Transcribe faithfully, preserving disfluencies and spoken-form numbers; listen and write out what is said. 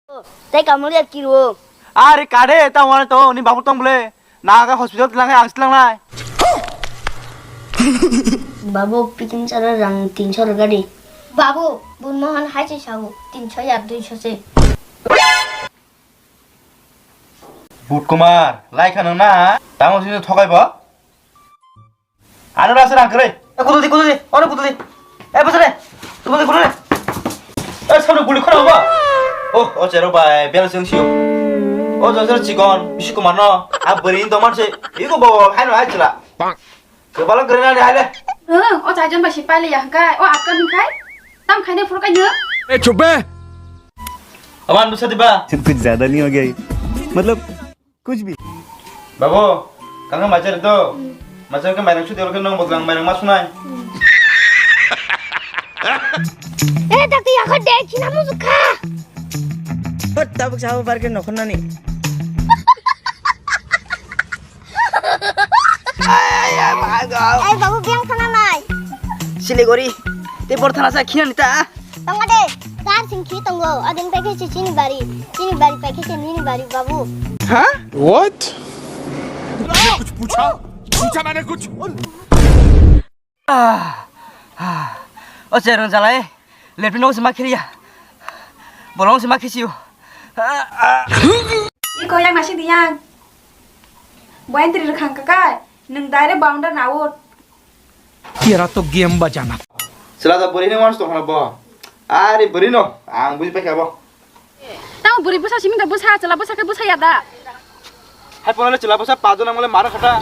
Tei kamul ya kiro. Are kade ta wana to ni babu tong bole. Na ga hospital tilang ang tilang nai. Babu piting sara rang tinso rega di. Babu, bun mohan hai se sabu, tinso ya duiso se. But Kumar, lai khano na, tamo sini thokai bo. Ano rasa rang kere. Eh, kudu di, kudu di, ono kudu di. Eh, bosre. Kudu di, kudu di. Eh, sabu guli khona ba. Oh, o chero bai, bel sing siu. O josor chikon, bisi Kumar no. A beri doman se. Iko bo, hai no hai chila. Kebala kere na hai le. Ang, o chaijon ba sipai le ya hangkai, o atka hangkai. Tam khaine phuru kai no. ए चुप बे। Aman busa diba. कुछ ज्यादा नहीं हो गया ये? मतलब कुछ भी। Babu, kanga majar to? Majar ke mairang sudi olke nong botlang mairang masunai. Eh, tak ya ko dek china musukha. Tabuk sabu bar ke nokhon nani. Ai, babu, biang thana nai. Siliguri, te bor thana sa khina nita. Tongo de, kar sing khi tongo, adin paikhe se chini bari, chini bari paikhe se nini bari, babu. Huh? What? मैंने कुछ पूछा? पूछा मैंने कुछ? Ah, ah. O cherong jalai, lepin nong sima khiriya. Bolong sima khisiyo. Iko yang nasi diyang. Boyan tri rkhang kakai, nung direct bounder na out. तेरा तो गेम बजाना। Chwla da bwrwi no wans tong khana bo. Ari bwrwi no, ang buji paikha bo. Tamo bwrwi bwsa simi da bwsa, chwla bwsa khe bwsa ya da. Hai pono le chwla bwsa pa jona mole mara khata.